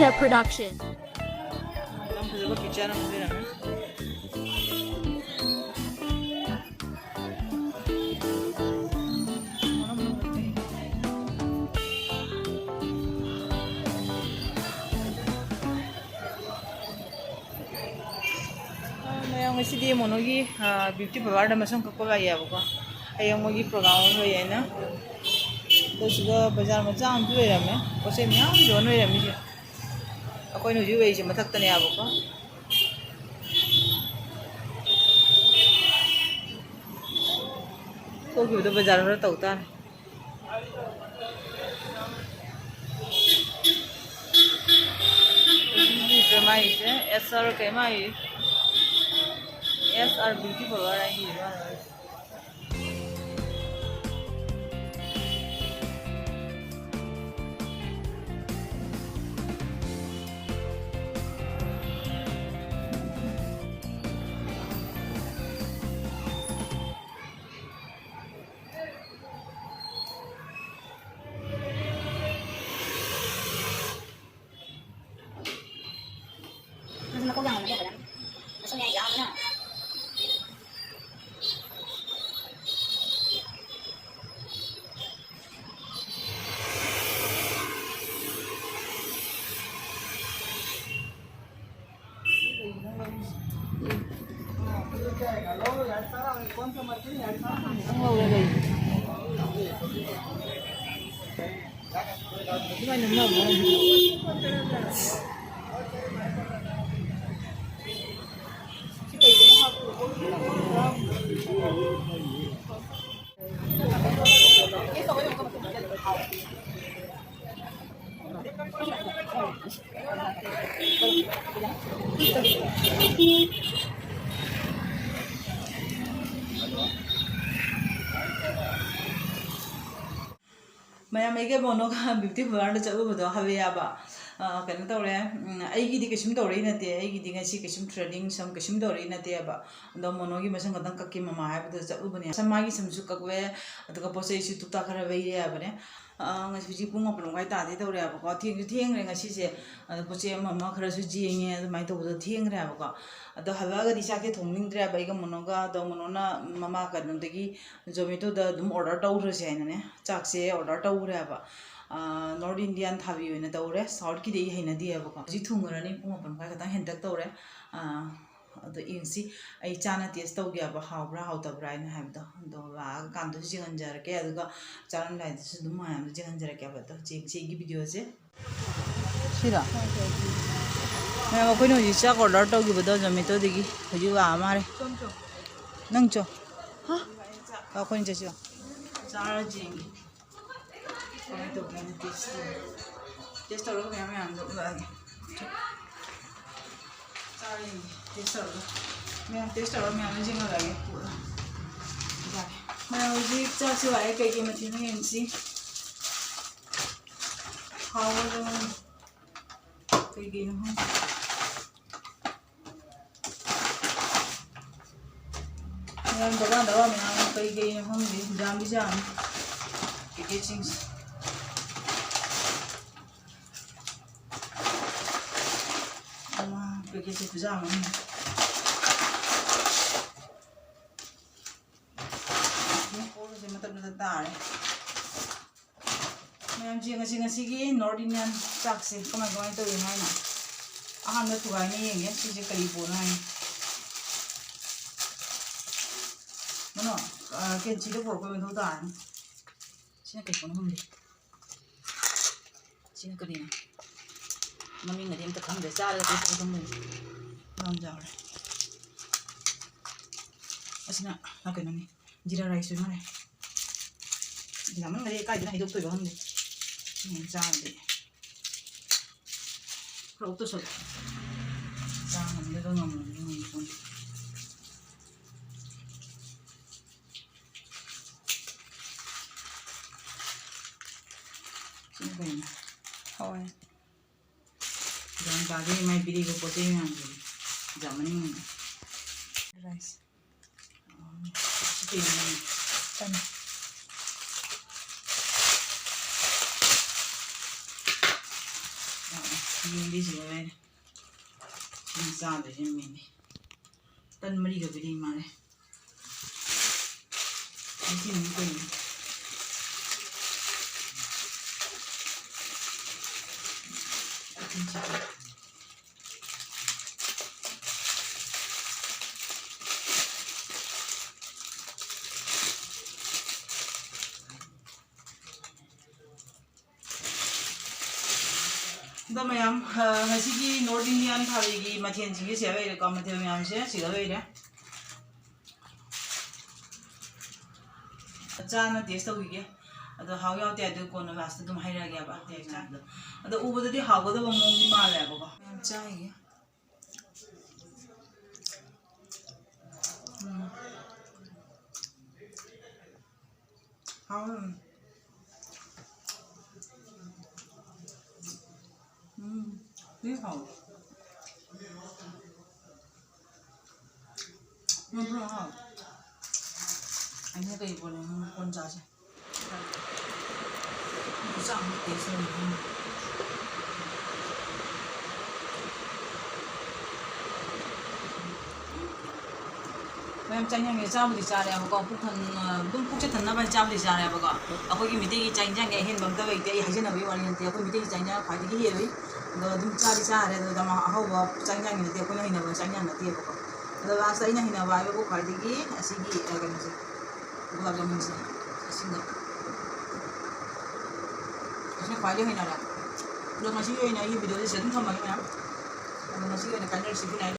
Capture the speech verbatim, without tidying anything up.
The production. ꯌꯥꯝ ꯐꯖꯕ picture ꯑꯃ ꯄꯤꯕꯤꯔꯝꯃꯦ꯫ ꯃꯌꯥꯝ ꯉꯁꯤꯗꯤ ꯃꯣꯅꯣꯒꯤ, ꯑ, beauty parlourꯗ ꯃꯁꯝ ꯀꯛꯄ ꯂꯥꯛꯑꯦꯕꯀꯣ꯫ ꯍꯌꯦꯡ ꯃꯣꯏꯒꯤ program ꯑꯃ ꯂꯩꯌꯦꯅ꯫ ꯑꯗꯨ ꯁꯤꯗ ꯕꯖꯥꯔ ꯃꯆꯥ ꯑꯃꯁꯨ ꯂꯩꯔꯝꯃꯦ꯫ ꯄꯣꯠ ꯆꯩ ꯃꯌꯥꯝ ꯌꯣꯟ ꯂꯩꯔꯝꯃꯤꯁꯦ꯫ ꯑꯩꯈꯣꯏꯅ ꯍꯧꯖꯤꯛ ꯂꯩꯔꯤꯁꯦ ꯃꯊꯛꯇꯅꯦꯕꯀꯣ꯫ ꯊꯣꯛꯈꯤꯕꯗ ꯕꯖꯥꯔ ꯈꯔ ꯇꯧ ꯇꯥꯔꯦ꯫ ꯁꯤꯁꯦ ꯃꯥꯒꯤꯁꯦ S R ꯀꯩ ꯃꯥꯒꯤ S R beauty parlour ꯍꯥꯏꯅ ꯏꯔꯤ ꯃꯥꯜꯂꯦ꯫ ꯃꯌꯥꯝ, ꯑꯩꯒ ꯃꯣꯅꯣꯒ beauty parlourꯗ ꯆꯠꯂꯨꯕꯗꯣ ꯍꯜꯂꯛꯑꯦꯕ꯫ ꯑ, ꯀꯩꯅꯣ ꯇꯧꯔꯦ, ꯎꯝ, ꯑꯩꯒꯤꯗꯤ ꯀꯩꯁꯨꯝ ꯇꯧꯔꯛꯏ ꯅꯠꯇꯦ, ꯑꯩꯒꯤꯗꯤ ꯉꯁꯤ ꯀꯩꯁꯨꯝ threading ꯁꯝ ꯀꯩꯁꯨꯝ ꯇꯧꯔꯛꯏ ꯅꯠꯇꯦꯕ꯫ ꯑꯗꯣ ꯃꯣꯅꯣꯒꯤ ꯃꯁꯝ ꯈꯛꯇꯪ ꯀꯛꯀꯦ ꯃꯃꯥ ꯍꯥꯏꯕꯗꯨꯗ ꯆꯠꯂꯨꯕꯅꯦ꯫ ꯁꯝ, ꯃꯥꯒꯤ ꯁꯝꯁꯨ ꯀꯛꯂꯦ, ꯑꯗꯨꯒ ꯄꯣꯠ ꯆꯩꯁꯨ ꯇꯨꯛꯇꯥꯛ ꯈꯔ ꯂꯩꯔꯦ ꯍꯥꯏꯕꯅꯦ꯫ ꯑ, ꯉꯁꯤ ꯍꯧꯖꯤꯛ ꯄꯨꯡ ꯃꯥꯄꯟ ꯃꯈꯥꯏ ꯇꯥꯗꯦ ꯇꯧꯔꯦꯕꯀꯣ꯫ ꯊꯦꯡꯁꯨ ꯊꯦꯡꯈ꯭ꯔꯦ ꯉꯁꯤꯁꯦ꯫ ꯑꯗꯣ ꯄꯣꯠ ꯆꯩ ꯑꯃ ꯑꯃ ꯈꯔꯁꯨ ꯌꯦꯡꯉꯦ, ꯑꯗꯨꯃꯥꯏꯅ ꯇꯧꯕꯗꯣ ꯊꯦꯡꯈ꯭ꯔꯦꯕꯀꯣ꯫ ꯑꯗꯣ ꯍꯜꯂꯛꯑꯒꯗꯤ ꯆꯥꯛꯁꯦ ꯊꯣꯡꯅꯤꯡꯗ꯭ꯔꯦꯕ ꯑꯩꯒ ꯃꯣꯅꯣꯒ꯫ ꯑꯗꯣ ꯃꯣꯅꯣꯅ ꯃꯃꯥ ꯀꯩꯅꯣꯗꯒꯤ Zomatoꯗ ꯑꯗꯨꯝ order ꯇꯧꯈ꯭ꯔꯁꯦ ꯍꯥꯏꯅꯅꯦ, ꯆꯥꯛꯁꯦ order ꯇꯧꯈ꯭ꯔꯦꯕ꯫ ꯑ, North Indian ꯊꯥꯕꯤ ꯑꯣꯏꯅ ꯇꯧꯔꯦ꯫ Southꯀꯤꯗꯤ ꯑꯩ ꯍꯩꯅꯗꯦꯕꯀꯣ꯫ ꯍꯧꯖꯤꯛ ꯊꯣꯡꯉꯨꯔꯅꯤ, ꯄꯨꯡ ꯃꯥꯄꯟ ꯃꯈꯥꯏ ꯈꯛꯇꯪ ꯍꯦꯟꯇꯛ ꯇꯧꯔꯦ꯫ ꯑ, ꯑꯗꯣ ꯌꯦꯡꯁꯤ, ꯑꯩ ꯆꯥꯅ taste ꯇꯧꯒꯦꯕ, ꯍꯥꯎꯕ꯭ꯔꯥ ꯍꯥꯎꯇꯕ꯭ꯔꯥ ꯍꯥꯏꯅ ꯍꯥꯏꯕꯗꯣ꯫ ꯑꯗꯣ ꯂꯥꯛꯑꯀꯥꯟꯗꯁꯨ ꯌꯦꯡꯍꯟꯖꯔꯛꯀꯦ, ꯑꯗꯨꯒ ꯆꯥꯔꯝꯗꯥꯏꯗꯁꯨ ꯑꯗꯨꯝ ꯃꯌꯥꯝꯗꯣ ꯌꯦꯡꯍꯟꯖꯔꯛꯀꯦꯕ꯫ ꯑꯗꯣ ꯆꯦꯡꯁꯦ ꯑꯩꯒꯤ videoꯁꯦ꯫ ꯁꯤꯔꯣ? ꯃꯌꯥꯝ, ꯑꯩꯈꯣꯏꯅ ꯍꯧꯖꯤꯛ ꯆꯥꯛ order ꯇꯧꯈꯤꯕꯗꯣ Zomatoꯗꯒꯤ ꯍꯧꯖꯤꯛ ꯂꯥꯛꯑ ꯃꯥꯜꯂꯦ꯫ ꯅꯪ ꯆꯣ꯫ ꯍꯥ? ꯑꯩꯈꯣꯏꯅ ꯆꯠꯁꯤꯔꯣ? ꯆꯥꯔꯁꯤ꯫ ꯀꯃꯥꯏꯅ ꯇꯧꯒꯦꯅ taste ꯇꯧꯔꯦ꯫ Taste ꯇꯧꯔꯒ ꯃꯌꯥꯝ ꯃꯌꯥꯝꯗꯣ ꯎꯠꯂꯛꯑꯒꯦ꯫ ꯆꯥꯔ ꯌꯦꯡꯒꯦ, taste ꯇꯧꯔꯒ꯫ ꯃꯌꯥꯝ taste ꯇꯧꯔꯒ ꯃꯌꯥꯝꯗꯣ ꯌꯦꯡꯍꯜꯂꯛꯑꯒꯦ꯫ ꯌꯥꯔꯦ꯫ ꯃꯌꯥꯝ ꯍꯧꯖꯤꯛ ꯆꯥꯛꯁꯦ ꯂꯥꯛꯑꯦ, ꯀꯩꯀꯩ ꯃꯊꯦꯜꯅꯣ ꯌꯦꯡꯁꯤ꯫ ꯍꯥꯎꯒꯗꯕ ꯀꯩꯀꯩꯅꯣ ꯈꯪꯗꯦ꯫ ꯃꯌꯥꯝ ꯗꯕꯥ ꯗꯕꯥ ꯃꯌꯥꯝ ꯀꯩ ꯀꯩꯅꯣ ꯈꯪꯗꯦ, ꯌꯥꯝꯗꯤ ꯌꯥꯝꯃꯤ packetꯁꯤꯡꯁꯦ꯫ ꯑꯃ packetꯁꯦ ꯈꯨꯌꯥꯝ ꯑꯃꯅꯤ꯫ ꯀꯣꯜꯁꯦ ꯃꯇꯠ ꯃꯇꯠ ꯇꯥꯔꯦ꯫ ꯃꯌꯥꯝ ꯌꯦꯡꯉꯁꯤ ꯉꯁꯤꯒꯤ North Indian ꯆꯥꯛꯁꯦ ꯀꯃꯥꯏ ꯀꯃꯥꯏꯅ ꯇꯧꯔꯤꯅꯣ ꯍꯥꯏꯅ꯫ ꯑꯍꯥꯟꯕ ꯊꯨꯒꯥꯏꯅ ꯌꯦꯡꯒꯦ, ꯁꯤꯁꯦ ꯀꯔꯤ ꯄꯣꯠꯅꯣ ꯍꯥꯏꯅ꯫ ꯃꯅꯣ, ꯑ, ꯀꯦꯟꯆꯤꯗ ꯄꯨꯔꯛꯄ ꯃꯊꯧ ꯇꯥꯔꯅꯤ꯫ ꯁꯤꯅ ꯀꯩ ꯄꯣꯠꯅꯣ ꯈꯪꯗꯦ꯫ ꯁꯤꯅ ꯀꯔꯤꯅꯣ? ꯃꯃꯤꯡꯒꯗꯤ ꯑꯝꯇ ꯈꯪꯗ꯭ꯔꯦ, ꯆꯥꯔꯒ taste ꯇꯧꯕ ꯈꯪꯗꯣꯏꯅꯤ꯫ ꯌꯥꯝ ꯆꯥꯎꯔꯦ꯫ ꯑꯁꯤꯅ, ꯑ, ꯀꯩꯅꯣꯅꯤ꯫ ꯖꯤꯔꯥ rice ꯑꯣꯏ ꯃꯥꯜꯂꯦ꯫ ꯌꯥꯝꯃꯟꯈꯔꯦ, ꯀꯥꯏꯗꯅ ꯍꯩꯗꯣꯛꯇꯣꯏꯕ ꯈꯪꯗꯦ꯫ ꯁꯤ ꯍꯦꯟꯅ ꯆꯥꯔꯗꯤ꯫ ꯈꯔ ꯑꯣꯛꯇꯣ ꯁꯣꯠ꯫ ꯆꯥ ꯉꯝꯒꯗ꯭ꯔꯥ ꯉꯝꯃꯣꯏꯗ꯭ꯔꯥ ꯉꯝꯃꯣꯏꯗ꯭ꯔꯥ ꯈꯪꯗꯦ꯫ ꯁꯤꯅ ꯀꯩꯅꯣ? ꯍꯋꯥꯏ꯫ ꯒ꯭ꯌꯥꯟ ꯇꯥꯗꯦ ꯃꯥꯏ ꯄꯤꯔꯤꯕ ꯄꯣꯠ ꯆꯩ ꯃꯌꯥꯝꯁꯦ꯫ ꯌꯥꯝꯃꯟꯈ꯭ꯔꯦ꯫ Rice꯫ ꯁꯤ ꯀꯩꯅꯣ? ꯇꯟ꯫ ꯌꯦꯡꯗꯣꯏꯁꯦ ꯍꯣꯔꯦꯟ꯫ ꯁꯤꯅ ꯆꯥꯗꯣꯏꯁꯦ ꯃꯤꯅꯤ꯫ ꯇꯟ ꯃꯔꯤꯒ ꯄꯤꯔꯤ ꯃꯥꯜꯂꯦ꯫ ꯉꯁꯤ ꯅꯨꯃꯤꯠ ꯀꯩꯅꯣ? ꯑꯗꯣ ꯃꯌꯥꯝ, ꯑ, ꯉꯁꯤꯒꯤ North Indian ꯊꯥꯔꯣꯏꯒꯤ ꯃꯊꯦꯜꯁꯤꯡꯁꯦ ꯁꯤꯗ ꯂꯩꯔꯦꯀꯣ, ꯃꯊꯦꯜ ꯃꯌꯥꯝꯁꯦ ꯁꯤꯗ ꯂꯩꯔꯦ꯫ ꯆꯥꯅ taste ꯇꯧꯈꯤꯒꯦ꯫ ꯑꯗꯣ ꯍꯥꯎ ꯌꯥꯎꯗꯦ ꯑꯗꯨ ꯀꯣꯟꯅ last ꯑꯗꯨꯝ ꯍꯥꯏꯔꯛꯑꯒꯦꯕ taste ꯇꯣ꯫ ꯑꯗꯣ ꯎꯕꯗꯗꯤ ꯍꯥꯎꯒꯗꯕ ꯃꯑꯣꯡꯗꯤ ꯃꯥꯜꯂꯦꯕꯀꯣ꯫ ꯃꯌꯥꯝ ꯆꯥꯈꯤꯒꯦ꯫ ꯎꯝ꯫ ꯍꯥꯎꯋꯦ꯫ ꯎꯝ, ꯊꯤ ꯍꯥꯎꯋꯦ꯫ ꯃꯣꯏ ꯄꯨꯔꯥ ꯍꯥꯎꯋꯦ꯫ ꯑꯩꯅ ꯀꯩ ꯀꯣꯟꯅ ꯀꯣꯟ ꯆꯥꯁꯦ꯫ ꯆꯥꯛ ꯑꯃ taste ꯇꯧꯔꯦ꯫ ꯃꯌꯥꯝ ꯆꯥꯛ ꯏꯟꯖꯥꯡꯁꯦ ꯆꯥꯕꯨꯗꯤ ꯆꯥꯔꯦꯕꯀꯣ, ꯄꯨꯛ ꯊꯟ-, ꯑꯗꯨꯝ ꯄꯨꯛꯁꯦ ꯊꯟꯅꯕ ꯍꯥꯏꯅ ꯆꯥꯕꯨꯗꯤ ꯆꯥꯔꯦꯕꯀꯣ꯫ ꯑꯩꯈꯣꯏꯒꯤ ꯃꯤꯇꯩꯒꯤ ꯆꯥꯛ ꯏꯟꯖꯥꯡꯒꯤ ꯑꯍꯦꯟꯕ ꯑꯝꯇ ꯂꯩꯇꯦ, ꯑꯩ ꯍꯥꯏꯖꯅꯕꯒꯤ ꯋꯥꯔꯤ ꯅꯠꯇꯦ, ꯑꯩꯈꯣꯏ ꯃꯤꯇꯩꯒꯤ ꯆꯥꯛ ꯏꯟꯖꯥꯡ ꯈ꯭ꯋꯥꯏꯗꯒꯤ ꯍꯦꯜꯂꯤ꯫ ꯑꯗꯣ ꯑꯗꯨꯝ ꯆꯥꯗꯤ ꯆꯥꯔꯦ, ꯑꯗꯣ ꯌꯥꯝ ꯑꯍꯥꯎꯕ ꯆꯥꯛ ꯏꯟꯖꯥꯡꯗꯤ ꯅꯠꯇꯦ, ꯑꯩꯈꯣꯏꯅ ꯍꯩꯅꯕ ꯆꯥꯛ ꯏꯟꯖꯥꯡ ꯅꯠꯇꯦꯕꯀꯣ꯫ ꯑꯗꯣ last ꯑꯩꯅ ꯍꯩꯅꯕ ꯍꯥꯏꯕꯕꯨ ꯈ꯭ꯋꯥꯏꯗꯒꯤ ꯑꯁꯤꯒꯤ, ꯑ, ꯀꯩꯅꯣꯁꯦ, ꯒꯨꯂꯥꯞ ꯖꯥꯃꯨꯟꯁꯦ, ꯑꯁꯤꯅ ꯑꯁꯤꯅ ꯈ꯭ꯋꯥꯏꯗꯒꯤ ꯍꯩꯅꯔꯦ꯫ ꯑꯗꯣ ꯉꯁꯤꯒꯤ ꯑꯣꯏꯅ ꯑꯩꯒꯤ video ꯁꯦ ꯑꯗꯨꯝ ꯊꯝꯃꯒꯦ ꯃꯌꯥꯝ꯫ ꯑꯗꯣ ꯉꯁꯤꯒꯤ ꯑꯣꯏꯅ ꯀꯥꯏꯅꯔꯁꯤ, good night꯫